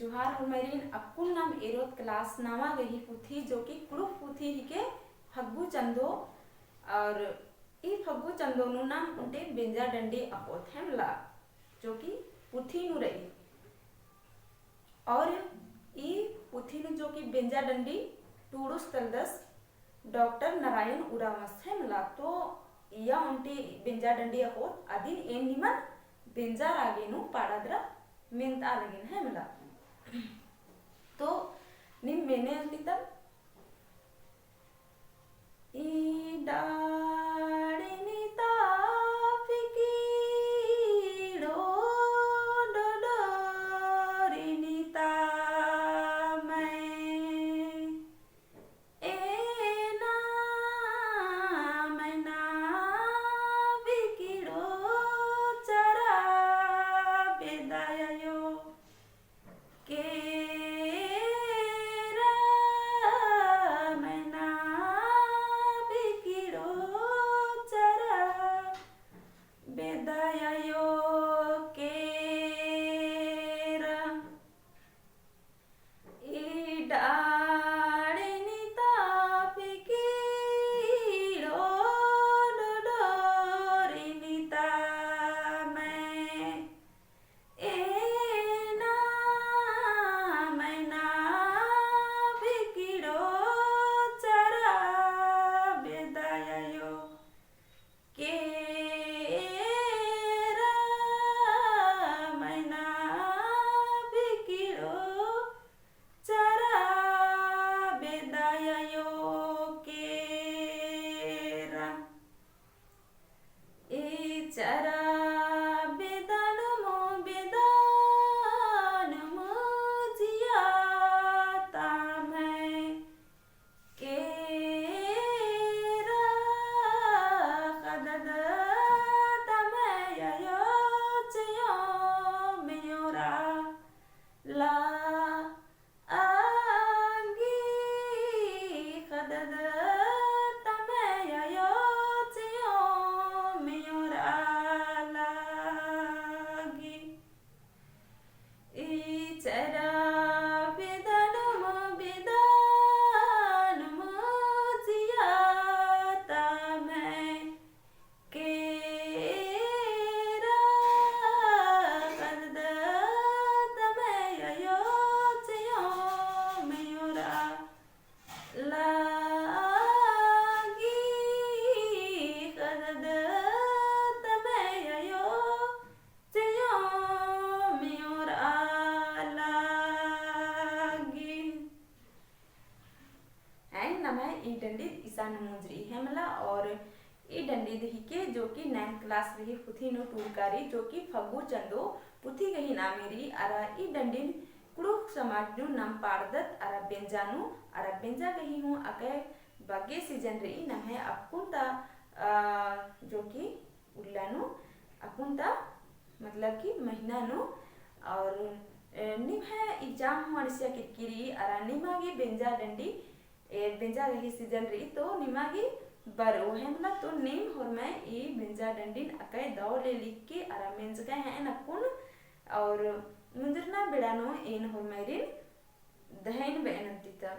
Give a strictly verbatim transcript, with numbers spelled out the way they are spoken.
जोहार होरमारिन। अक्कुन नाम एरोत class नवा गही पुथी, जो कि कुँड़ुख़ पुथी हिके फग्गु चंदो। और ई फग्गु चंदो नू नाम ओन्टे बेंजा डंडी अख़ोत हेमला, जो कि पुथी नू रई। और ई पुथी नू जो कि बेंजा डंडी टूड़ुस तलदस डॉक्टर नारायण उराँवस हेमला। तो इया ओन्टे बेंजा डंडी अख़ोत अदिन एन निमन बेंजा रागे नू पाड़ा दरा मेन्ता लगिन हेमला। तो नीम मेने अन्ती तब। ई डाड़िन ता फिकिड़ो डोडोरिन ता मैं एना मैना बिकिड़ो चरा बेदायो केरा मैना बिकिड़ो चरा बेदायो केरा। ई डाड़िन ता फिकिड़ो डोडोरिन ता मैं एना मैना बिकिड़ो चरा बेदायो केरा मैना बिकिड़ो चरा बेदायो केरा। ई चरा बेदानुम बेदानुम जिया ता मैं केरा ख़दद तमयो चियो मियोरा ला आगी ख़दद तमयो चियो मियोरा लागी। ई चरा बेदानुम बेदानुम जिया ता मैं केरा ख़दद तमयो चियो मियोरा लागी ख़दद तमयो चियो मियोरा लागी। एन नम्है ई डंडी इसन मुंजरी हेमला और ई डंडी हिके जो कि ninth class रई पुथी नू टूड़का रई जो कि फग्गु चंदो पुथी गही नामे रई। अरा ई डंडिन कुँड़ुख़ समाज नू नाम पाड़दत अरा बेंजा नू अरा बेंजा गही हूँ अकय बग्गे season रई नम्है अक्कुन ता, अ, जो कि उल्ला नू अक्कुन ता मतलब कि महीना नू। और, अ, निम्है exam हूँ अंड़सिया केरकी रई अरा निमा गे बेंजा डंडी ए बेंजा गही season रई तो निमा गे बरओ हेमला। तो नीम होरमय ई बेंजा डंडिन अकय दव ले लिख के अरा मेंजकय हएन अक्कुन और मुंजरना बेड़ा नू एन होरमयरिन दहेन बएन अन्ती ता।